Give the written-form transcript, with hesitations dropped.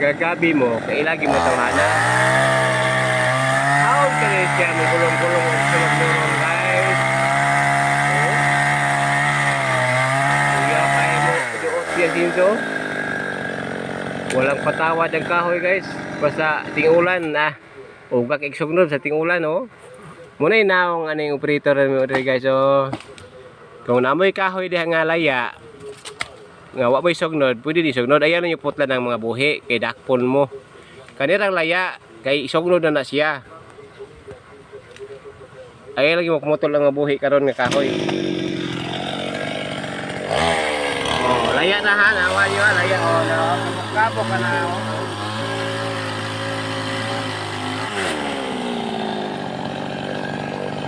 Gagabi mo, kay lagi mo tawhana. How ka rin siya mo gulong-gulong og sulog-lurong, guys. Oh. Kuya pa mo duot siya sinso. Walang patawad ang kahoy, guys. Basta tingulan ah. Ugak iksugnod sa tingulan, oh. Muna naong ano yung operator mo diri, guys, oh. Kung namoy kahoy diha nga laya nga wa mo'y sugnod, pwede di sugnod. Ayaw na yung putla ng mga buhi kay dakpon mo. Kanirang laya kay sugnod na na siya. Ayaw lagi mo kumutol ang mga buhi karon nga kahoy. Oh, laya na ha, nawa niyo ha, laya oh, na kabok ka na. Oh.